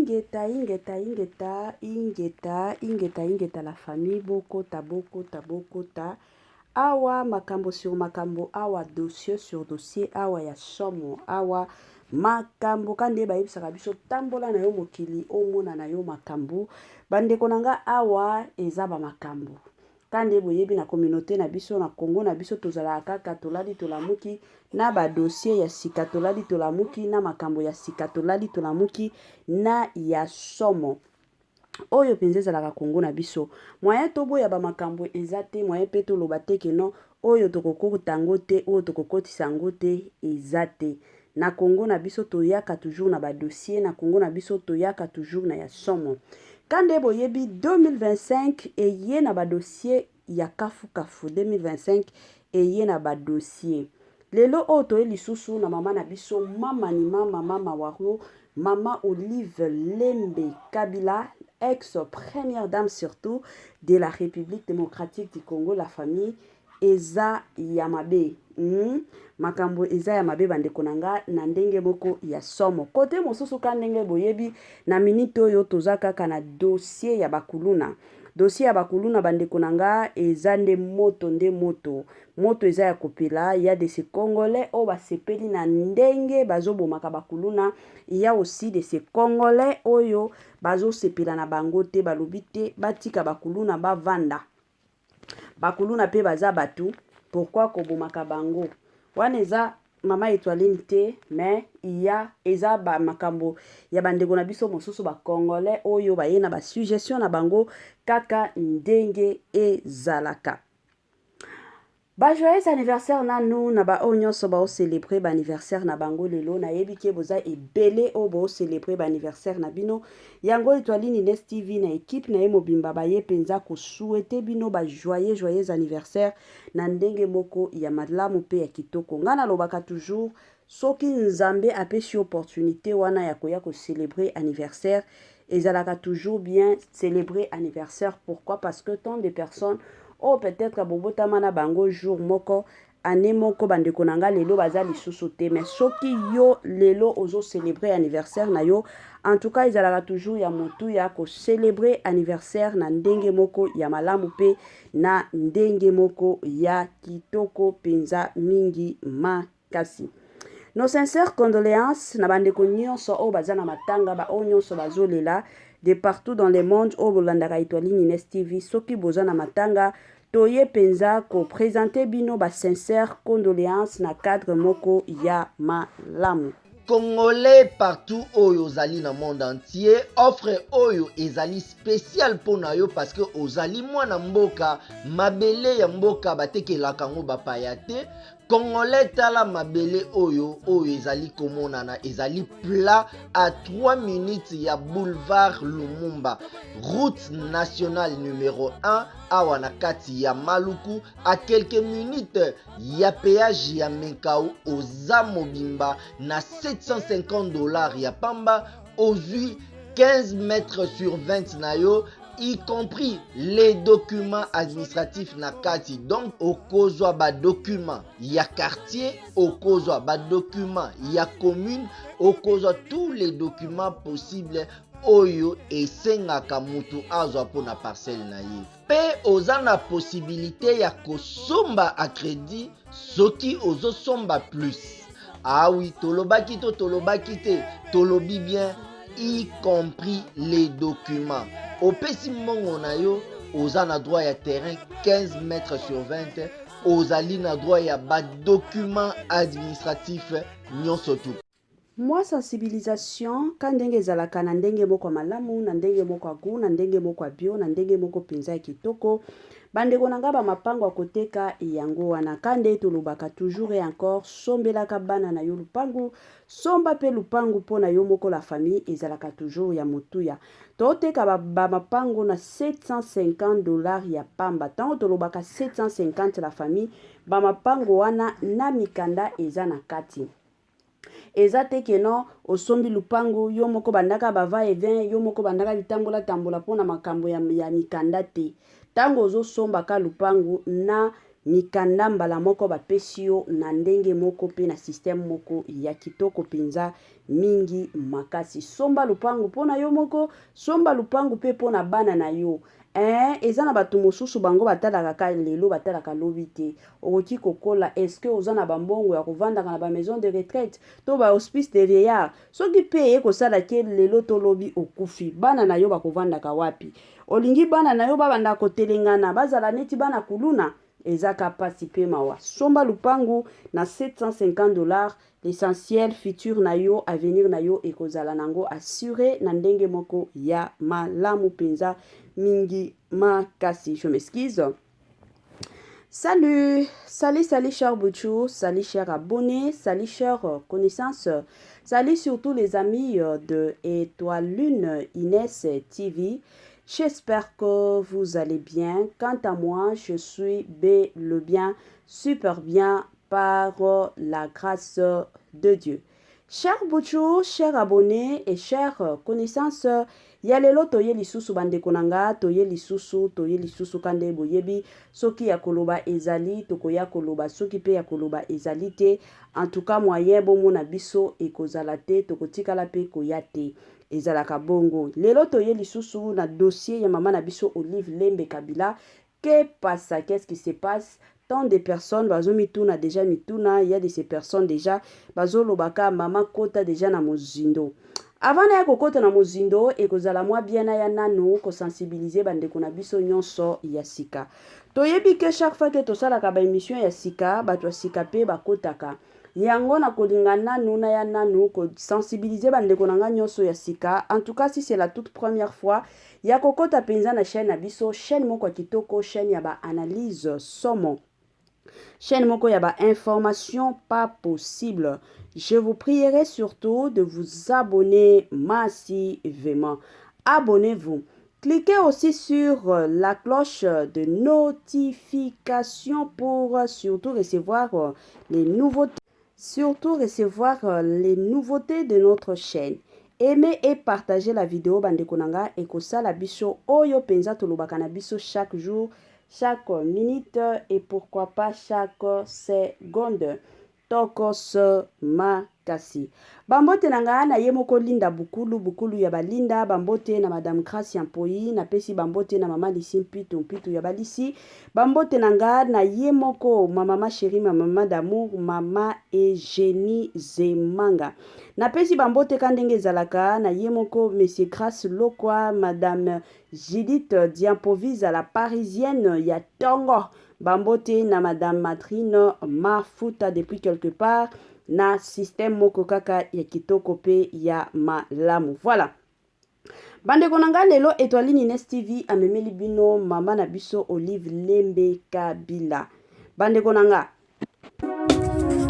Ingeta ingeta ingeta ingeta ingeta ingeta la famille bokota bokota bokota awa makambo sur makambo awa dossier sur dossier awa ya somo awa makambo ka nde bayebisaka biso tambola na yo mokili omona na yo makambo bandeko na nga awa eza ba makambo. Ka nde boyebi na communaute na biso na Congo na biso tozalaka kaka tolali tolamuki na ba dossier ya sika tolali tolamuki na makambo ya sika tolali tolamuki na ya somo oyo mpenza ezalaka Congo na biso moyen toboya ba makambo eza te moyen mpe toloba te ke non oyo tokokota yango te oyo tokokotisa yango te eza te na Congo na biso toyaka toujours na ba dossier na Congo na biso toyaka toujours na ya somo ka nde boyebi 2025 eye na ba dossier ya kafu kafu 2025 eye na ba dossier lelo oyo toye lisusu na mama na biso mama ni mama mama wario mama Olive Lembe Kabila ex première dame surtout de la République démocratique du Congo la famille eza ya mabe makambo eza ya mabe bandeko na nga na ndenge moko ya somo kote mosusu ka ndenge boyebi na minute oyo toza kaka na dossier ya bakuluna dossier ya bakuluna bandeko na nga eza nde moto nde moto moto eza ya kopela ya de ces congolais oyo basepeli na ndenge bazobomaka bakuluna ya aussi de ces congolais oyo bazosepela na bango te balobi te batika bakuluna bavanda Bakuluna pe baza batu pourquoi kobomaka bango wana eza mama etoiline te mais iya eza ba makambo ya bandeko na biso mosusu ba congolais oyo baye na ba suggestion na bango kaka ndenge ezalaka. Ba joyeux anniversaire nanu na ba oyo nyonso bao celebrer ba anniversaire na bango lelo nayebi ke boza ebele oyo bao celebrer ba anniversaire na bino yango Etoiline Ines TV na equipe na ye mobimba baye penza ko souhaiter bino ba joyeux joyeux anniversaire na ndenge moko ya malamu pe ya kitoko nga nalobaka toujours soki Nzambe apesi yo opportunite wana ya koya ko celebrer anniversaire ezalaka toujours bien celebrer anniversaire pourquoi parce que tant de personnes oyo peut-être bobotama na bango jour moko année moko bandeko na nga lelo baza lisusu te mais soki yo lelo ozo celebrer anniversaire na yo en tout cas ezalaka toujours ya motuya ko celebrer anniversaire na ndenge moko ya malamu mpe na ndenge moko ya kitoko mpenza mingi makasi. Nos sincères condoléances na bandeko nyonso oyo baza na matanga, ba oyo nyonso bazolela de partout dans le monde oyo bolandaka Etoiline Ines TV. Soki boza na matanga, toye penza ko présenter bino ba sincères condoléances na cadre moko ya malamu. Congolais partout oyo ozali na monde entier, offre oyo ezali spécial mpo na yo parce que ozali mwana mboka, mabele ya mboka batekelaka yango bapaya te. Congolais tala mabele oyo oyo ezali komonana ezali plat à 3 minutes ya boulevard Lumumba, route nationale numero 1 awa na kati ya Maluku à quelques minutes ya péage ya Menkau. Oza mobimba na 750 $ ya pamba, ozwi 15 mètres sur 20 na yo, y compris les documents administratifs na kati. Donc okozwa ba documents ya quartier, okozwa ba documents ya commune, okozwa tous les documents possibles oyo esengaka mutu azwa mpona parcelle na ye. Mpe oza na possibilité ya kosomba à crédit soki ozosomba plus. Ah oui, tolobaki to tolobaki te, tolobi bien, y compris les documents. Opesi mbongo na yo, oza na droit ya terrain 15 mètres sur 20, ozali na droit ya ba documents administratifs nyonso tu. Mwa sensibilisation ka ndenge ezalaka na ndenge moko ya malamu, na ndenge moko ya gout, na ndenge moko ya bio, na ndenge moko penza ya kitoko. Bandeko na nga ba mapango ya koteka yango wana. Ka nde tolobaka toujours et encore, sombelaka bana na yo lupangu, somba pe lupangu po na yo moko la famille ezalaka toujours ya motuya. Toteka ba, ba mapango na 750 $ ya pamba. Tango tolobaka 750 la famille, ba mapango wana na mikanda eza na kati. Eza te ke non osombi lupangu yo moko bandaka ba va et vient, yo moko bandaka bitambola tambola pona makambo ya, ya mikanda te. Tango ozo somba ka lupangu na mikanda mbala moko ba pesi yo na ndenge moko pe na système moko ya kitoko penza mingi makasi. Somba lupangu po na yo moko, somba lupangu pe po na bana na yo. Eeh eza na batu mosusu bango batalaka ka lelo batalaka lobi te. Okoki kokola est ce que oza na ba mbongo ya kovandaka na ba maison de retraite to ba hospice de vieillard? Soki pe eye kosala ke lelo to lobi okufi bana na yo bakovandaka wapi? Olingi bana na yo babanda kotelengana bazala neti bana kuluna? Eza ka pasi pe mawa. Somba lupangu na 750 dollars l'essentiel futur na yo avenir na yo ekozala nango assure na ndenge moko ya malamu penza mingi makasi. Je m'excuse. Salut, salut, salut cher Bouchou, salut cher abonné, salut cher connaissance, salut surtout les amis de Étoile Lune Inès TV. J'espère que vous allez bien. Quant à moi, je suis bel le bien, super bien par la grâce de Dieu. Cher Bouchou, cher abonné et cher connaissance, ya lelo toye lisusu bandeko na nga, toye lisusu, toye lisusu kande boyebi soki ya koloba ezali tokoya koloba soki pe ya koloba ezali te en tout cas moyen bomona biso ekozala te tokotikala pe koya te ezalaka bongo. Lelo toye lisusu na dossier ya mama na biso Olive Lembe Kabila Que pasa qu'est ce qui se passe tant de personnes bazo mituna dejà mituna il ya de ces personnes dejà bazo loba ka maman kota dejà na mozindo avant naya kokota na mozindo ekozala mwa bien naya nanu ko sensibiliser ba ndeko na biso nyonso ya sika toyebi ke chaque fois ke tosalaka ba emission ya sika bato ya sika pe bakotaka Yango na kolinga nanu naya nanu ko sensibiliser ba ndeko na nga nionso ya sika en tout cas si c'est la toute première fois ya kokota penza na chaine na biso chaine moko ya kitoko chaine ya ba analyse somo chaine moko ya ba information pas possible je vous prierai surtout de vous abonner massivement abonnez-vous Cliquez aussi sur euh, la cloche de notification pour euh, surtout recevoir euh, les nouveautés, surtout recevoir les nouveautés de notre chaîne. Aimez et partagez la vidéo bandeko na nga ekosala biso oyo penza tolobaka na biso chaque jour, chaque minute et pourquoi pas chaque seconde. Tokos makasi. Ba mbote na nga na ye moko Linda Bukulu, Bukulu ya ba Linda, ba mbote na Madame Gracia Mpoyi, na pesi ba mbote na Mama Lisi Mpitu, Mpitu ya ba Lisi, ba mbote na nga na ye moko ma mama cherie, ma mama d'amour, mama Eugenie Zemanga. Na pesi ba mbote ka ndenge ezalaka na ye moko Monsieur Grace Lokwa, Madame Judith Diampoviza la parisienne ya tongo. Ba mbote na madame Madrine Mafuta depuis quelque part na système moko kaka ya kitoko pe ya malamu. Voilà. Bandeko na nga lelo Etoiline Ines TV amemeli bino mama na biso Olive Lembe Kabila. Bandeko na nga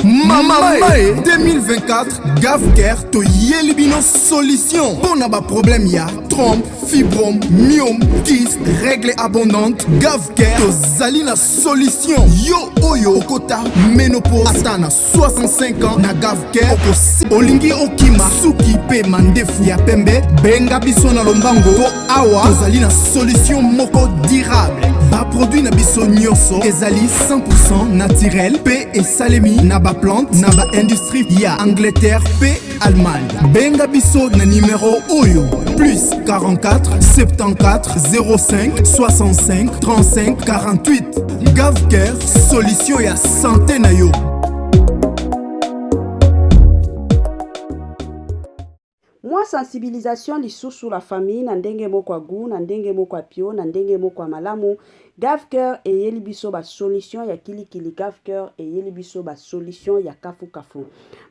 Mama Mae 2024 Gavcare toyeli bino solution mpo na baproblème ya trompe, fibrome, myome, kyste, règle abondante. Gavcare tozali na solution. Yo oyo okota ménopause ata na 65 ans na Gavcare okosi. Olingi okima suki mpe mandefu ya pembe, benga biso na lombango mpo awa tozali na solution moko durable. Baproduit na biso nyonso ezali 100% naturel mpe esalemi na baplante na baindustrie ya Angleterre mpe Allemagne. Benga biso na numero oyo plus 44 74 05 65 35 48. Gavcare, solution ya sante na yo. Mwa sensibilisation lisusu la famille na ndenge moko ya gout, na ndenge moko ya pio, na ndenge moko ya malamu. Gavcœur eyeli biso ba solution ya kilikili, Gavcœur eyeli biso ba solution ya kafu kafu.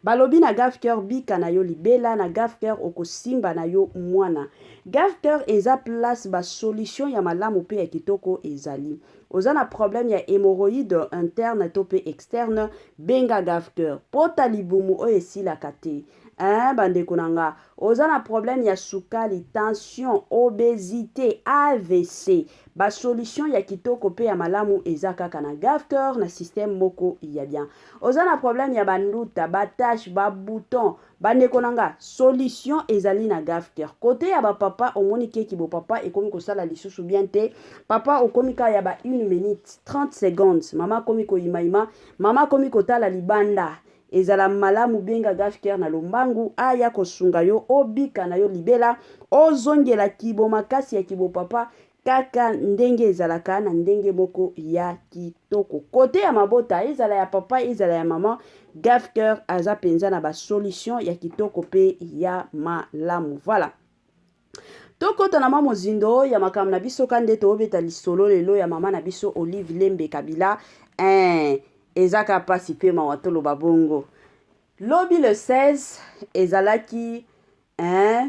Balobi na Gavcœur bika na yo libela, na Gavcœur okosimba na yo mwana. Gavcœur eza place ba solution ya malamu pe ya kitoko ezali. Oza na problème ya hemorroïde interne to pe externe, benga Gavcœur. Pota libumu oyo esilaka te. Hein ba ndeko na nga, oza na problème ya sukali, tension, obesite, avc, ba solution ya kitoko pe ya malamu eza kaka na Gavcœur na système moko ya bien. Oza na problème ya ba nduta, ba taches, ba boutons, ba ndeko na nga, solution ezali na Gavcœur. Cote ya ba papa omoni ke ki bo papa ekomi kosala lisusu bien te, papa okomi kaka ya ba une minute, 30 secondes, mama akomi koyimayima, mama akomi kotala libanda, Ezala malamu benga Gafcare na lombangu aya kosunga yo obika na yo libela, ozongela kibo makasi ya kibo papa kaka ndenge ezalaka na ndenge moko ya kitoko. Cote ya mabota ezala ya papa ezala ya maman, Gafcare aza penza na ba solution ya kitoko pe ya malamu. Voilà. Tokota na mwa mozindo ya makambo na biso ka nde toobeta lisolo lelo ya mama na biso Olive Lembe Kabila. Eh, eza ka pasi pe mawa toloba bongo. Lobi le 16 ezalaki eh,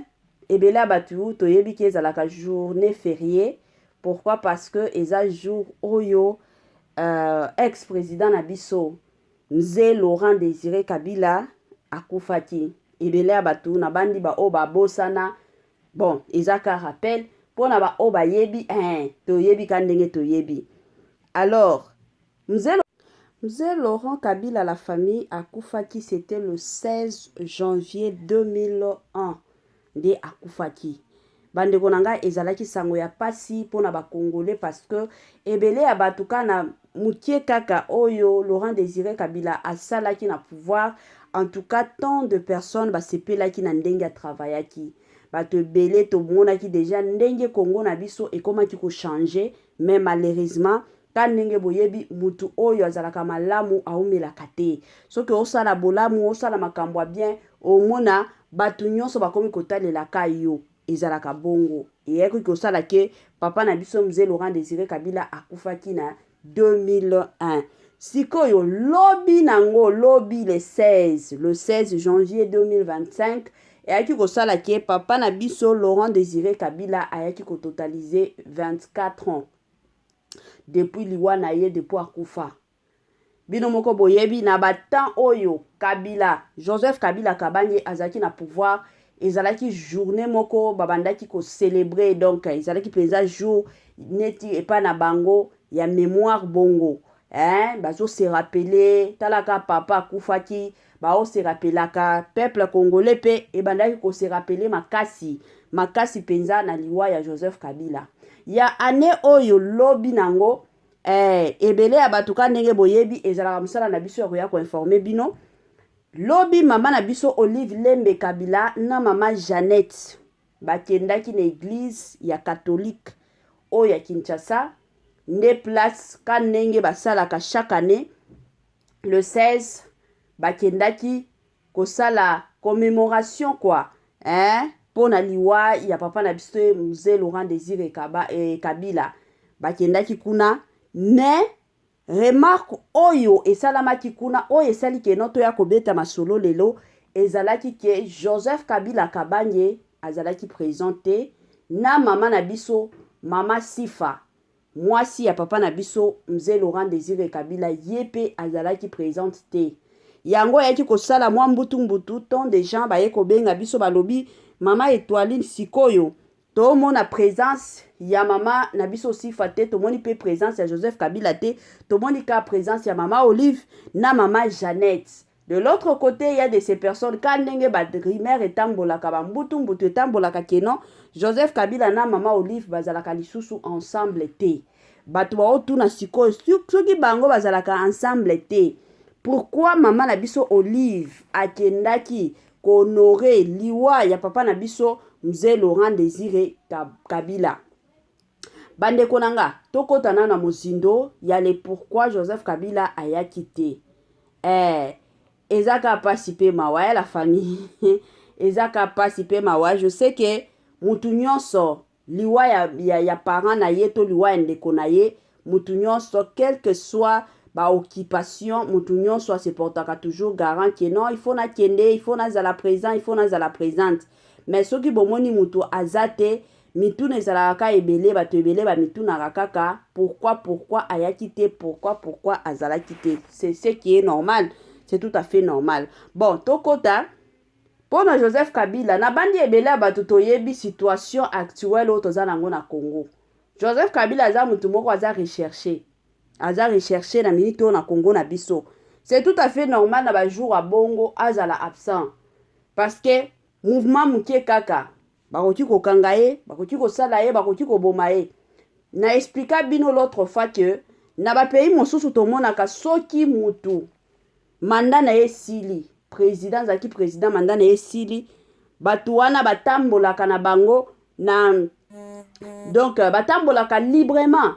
ebele ya bato toyebi ke ezalaka journée fériée. Pourquoi? Parce que eza jour oyo euh, ex-président na biso Mzee Laurent Desire Kabila akufaki. Ebele ya batu nabandi ba oyo babosana, bon eza ka rappel pona ba oyo bayebi eeh toyebi ka ndenge toyebi. Alors Mzee Mzee Laurent Kabila la famille akufaki c'etait le 16 janvier 2001 nde akufaki. Ba ndeko na ngai ezalaki sango ya pasi pona ba congolais parce que ebele ya batu ka na mukie kaka oyo Laurent Desire Kabila asalaki na pouvoir en tout cas tant de personnes basepelaki na ndenge a travaillaki. Batu ebele tomonaki dejà ndenge Congo na biso ekomaki ko changer mais malheureusement ka ndenge boyebi mutu oyo azalaka malamu awumelaka te. Soki osala bolamu osala makambo ya bien omona batu nionso bakomi kotalela ka yo ezalaka bongo eyaki kosala ke papa na biso mzee Laurent Desire Kabila akufaki na 2001 sikoyo lobi nango lobi le 16 le 16 janvier 2025 eyaki kosala ke papa na biso Laurent Desire Kabila ayaki kototalize 24 ans depuis liwa na ye depuis akufa. Bino moko boyebi na ba temps oyo Kabila, Joseph Kabila Kabange azalaki na pouvoir, ezalaki journée moko babandaki ko celebrer, donc ezalaki penza jour neti epa na bango ya memoire bongo. Hein, bazo se rappeler, tala ka papa akufaki, bao se rappelaka, peuple congolais pe ebandaki ko se rappeler makasi, makasi penza na liwa ya Joseph Kabila. Ya année oyo lobi nango Eh, ebele ya bato ka ndenge boyebi ezalaka mosala na biso ya koya koinforme bino. Lobi mama na biso Olive Lembe Kabila na mama Jeannette bakendaki na eglise ya catholique oyo ya Kinshasa nde place ka ndenge basalaka chaque année le 16 bakendaki kosala commemoration quoi hein mpo na liwa ya papa na biso mzee Laurent Desire Kaba, eh, Kabila bakendaki kuna mais remarque oyo esalamaki kuna oyo esali ke no toya kobeta masolo lelo ezalaki ke Joseph Kabila Kabange azalaki présent te na mama na biso mama Sifa Mwasi ya papa na biso Mzee Laurent Desire Kabila ye pe azalaki presente te. Yango ayaki kosala mwa mbutu mbutu tant de gens baye kobenga biso balobi mama Etoiline sikoyo tomona presence ya mama na biso Sifa te, tomoni pe presence ya Joseph Kabila te, tomoni ka presence ya mama Olive na mama Jeannette. De l'autre cote il ya de ces personnes ka ndenge ba rumeurs etambolaka ba mbutu mbutu etambolaka que non Joseph Kabila na mama Olive bazalaka lisusu ensemble te. Bato baotuna sikoyo soki bango bazalaka ensemble te pourquoi mama na biso Olive akendaki ko honorer liwa ya papa na biso Mzee Laurent Desire Kabila. Bandeko na nga, tokota nano na mozindo ya le pourquoi Joseph Kabila ayaki te. Eh, eza ka pasi pe mawa ya la famille. Eza ka pasi pe mawa. Je sais que mutu nyonso liwa ya, ya, ya parent na ye to liwa ya ndeko na ye, mutu nyonso quel que soit ba occupation, mutu nyonso a se portaka toujours garant que non, il faut nakende, il faut nazala présent, il faut nazala présente. Mais soki bomoni mutu aza te, Mituna ezalaka kaka ebele, bato ebele ba mitunaka kaka pourquoi pourquoi ayaki te, pourquoi pourquoi azalaki te. C'est ce qui est normal, c'est tout à fait normal. Bon, tokota. Mpo na Joseph Kabila, nabandi ebele ya bato toyebi situation actuelle oyo toza nango na Congo. Joseph Kabila aza mutu moko aza recherche. Aza recherche na minute oyo na Congo na biso. C'est tout à fait normal na ba jours ya bongo azala absent. Parce que mouvement mukie kaka bakoki kokanga ye, bakoki kosala ye, bakoki koboma ye. Na expliqua bino l'autre fois que na ba pays mosusu tomonaka soki mutu mandat na ye esili, president azalaki president mandat na ye esili, batu wana batambolaka na bango na donc batambolaka librement.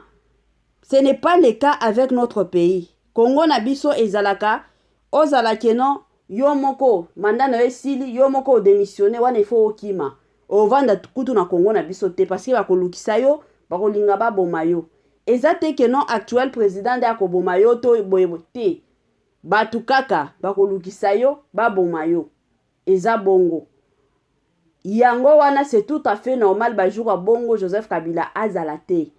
Ce n'est pas le cas avec notre pays. Congo na biso ezalaka ozala que non yo moko mandat na yo esili yo moko odemissionne wana il faut okima ovanda kutu na Congo na biso te parce que bakolukisa yo bakolinga baboma yo eza te que non actuel president nde akoboma yo to boye te bato kaka bakolukisa yo baboma yo eza bongo yango wana c'est tout à fait normal ba jour ya bongo Joseph Kabila azala te.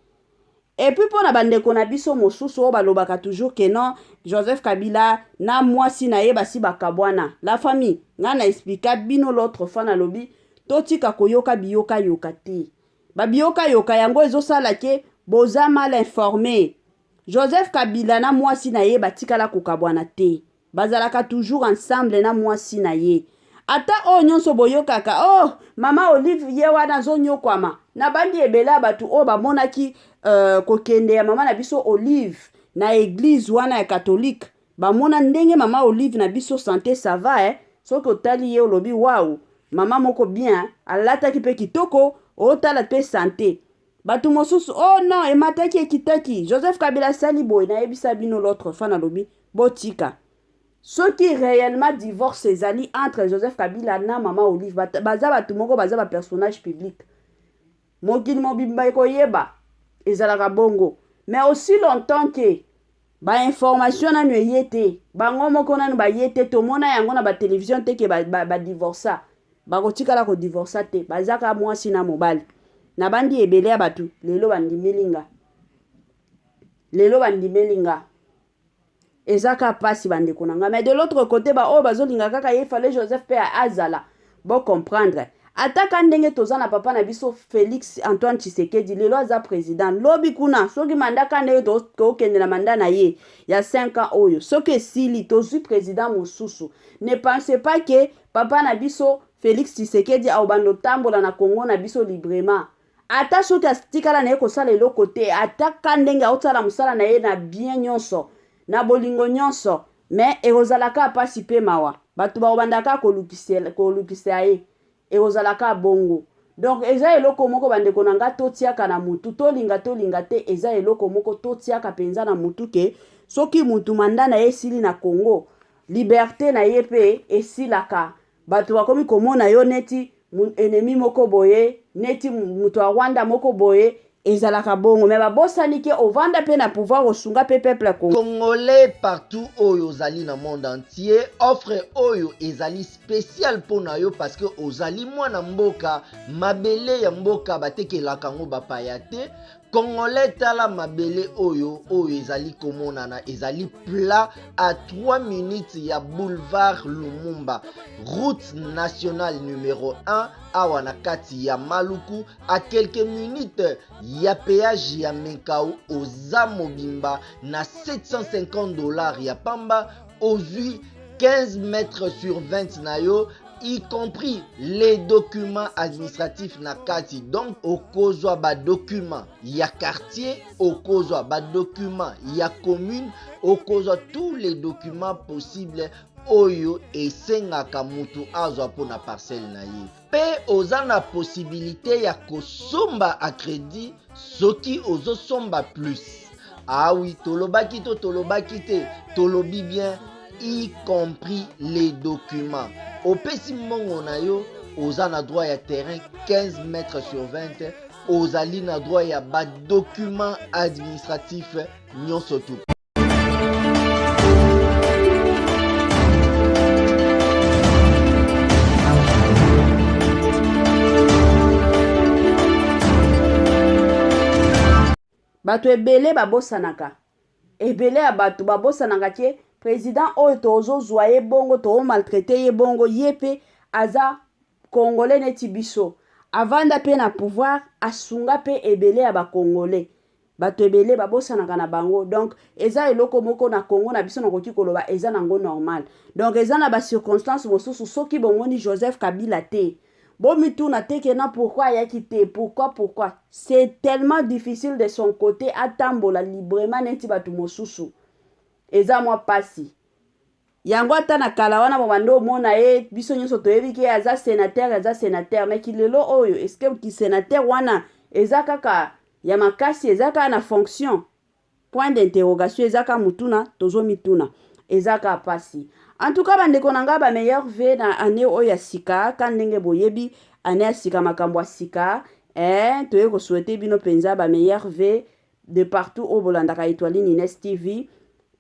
Et puis pona ba ndeko na biso mosusu oyo balobaka toujours que non Joseph Kabila na mwasi na ye basi bakabwana. La famille, nga na expliqua bino l'autre fois nalobi totika koyoka biyoka yoka te. Ba biyoka yoka yango ezosala ke boza mal informe. Joseph Kabila na mwasi na ye batikala kokabwana te. Bazalaka toujours ensemble na mwasi na ye. Ata oyo nyonso boyokaka oh mama Olive ye wana azonyokwama. Nabandi ebele ya bato oyo bamonaki uh, kokende ya mama na biso Olive na eglise wana ya katolike bamona ndenge mama Olive na biso sante ça va eh? Soki otali ye olobi wawu mama moko bien alataki mpe kitoko otala mpe sante Bato mosusu oh non emataki ekitaki Joseph Kabila asali boye nayebisa bino l'autre fois nalobi botika soki réellement divorce ezali entre Joseph Kabila na mama Olive baza bato moko baza ba personnage public mokili mobimba ekoyeba ezalaka bongo mais aussi longtemps que Ba information nanu eye te bango moko nanu baye te tomona yango na ba television te ke ba, ba, ba divorca bakotikala ko divorca te baza ka mwasi na mobali nabandi ebele ya batu lelo bandimeli nga lelo bandimeli nga eza ka pasi bandeko na nga mais de l'autre côté ba oyo bazolinga kaka ye fallait Joseph pe azala Bo comprendre. Ata ka ndenge toza na papa na biso Felix Antoine Tshisekedi lelo aza president lobi kuna soki mandat ka ndenge tokende na mandat na ye ya 5 ans oyo soki esili tozui president mosusu ne pensez pas que papa na biso Felix Tshisekedi akobanda otambola na Congo na biso librement ata soki atikala na ye kosala eloko te ata ka ndenge aosala mosala na ye na bien nyonso na bolingo nyonso Mais ekozala kaka pasi pe mawa batu bakobanda kaka kolukisa ye ekozala kaka bongo donc eza eloko moko bandeko na nga totiaka na mutu tolinga tolinga te eza eloko moko totiaka penza na mutu ke soki mutu mandat na ye esili na Congo liberte na ye pe esilaka Bato bakomi komona yo neti ennemi moko boye, neti moto ya Rwanda moko boye, ezalaka bongo mais babosani ke ovanda pe na pouvoir osunga pe peuple congolais. Congolais partout oyo ozali na monde entier, offre oyo ezali special pona yo parce que ozali mwana mboka, mabele ya mboka batekelaka yango bapaya te, Congolais tala mabele oyo oyo ezali komonana ezali plat à 3 minutes ya boulevard Lumumba route nationale numero 1 awa na kati ya Maluku à quelques minutes ya péage ya Menkau oza mobimba na 750 dollars ya pamba ozwi 15 mètres sur 20 na yo y compris les documents administratifs na kati donc okozwa ba documents ya quartier okozwa ba documents ya commune okozwa tous les documents possibles oyo esengaka mutu azwa mpo na parcelle na ye mpe oza na possibilité ya kosomba a crédit soki ozosomba plus ah oui tolobaki to tolobaki te tolobi bien y compris les documents opesi mbongo na yo oza na droit ya terrain 15 mètres sur 20 ozali na droit ya badocument administratif nyonso tu Bato ebele babosanaka Ebele ya batu babosanaka ke president oyo tozo zua ye bongo to maltraite ye bongo ye pe Aza Congolais neti biso, avanda mpe na pouvoir, asunga mpe ebele ya Bacongolais. Bato ebele babosanaka na bango. Donc eza eloko moko na Congo na biso, nakoki koloba eza nango normal. Donc eza na bacirconstance mosusu, soki bomoni Joseph Kabila te, bomituna te ke na pourquoi ayaki te, pourquoi, pourquoi. C'est tellement difficile de son côté atambola librement neti bato mosusu. Eza mwa pasi yango. Ata na kala wana bobanda omona ye, biso nyonso toyebi ke aza sénateur, aza sénateur. Mais kilelo oyo, est-ce kisénateur wana eza kaka ya makasi, eza kaka na fonction? Point d'interrogation. Eza kaka mutuna tozomituna, eza kaka pasi. En tout cas, bandeko na ngai, bameilleurs vœux na année oyo ya sika. Ka ndenge boyebi, année ya sika, makambo ya sika. Toye kosouhaiter bino mpenza bameilleurs vœux de partout oyo bolandaka Etoiline Ines TV.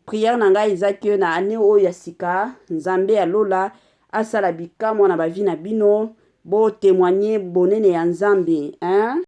Prière na ngai eza ke na année oyo ya sika, Nzambe ya lola asala bikamwa na bavie na bino, botémoigne bonene ya Nzambe, hein?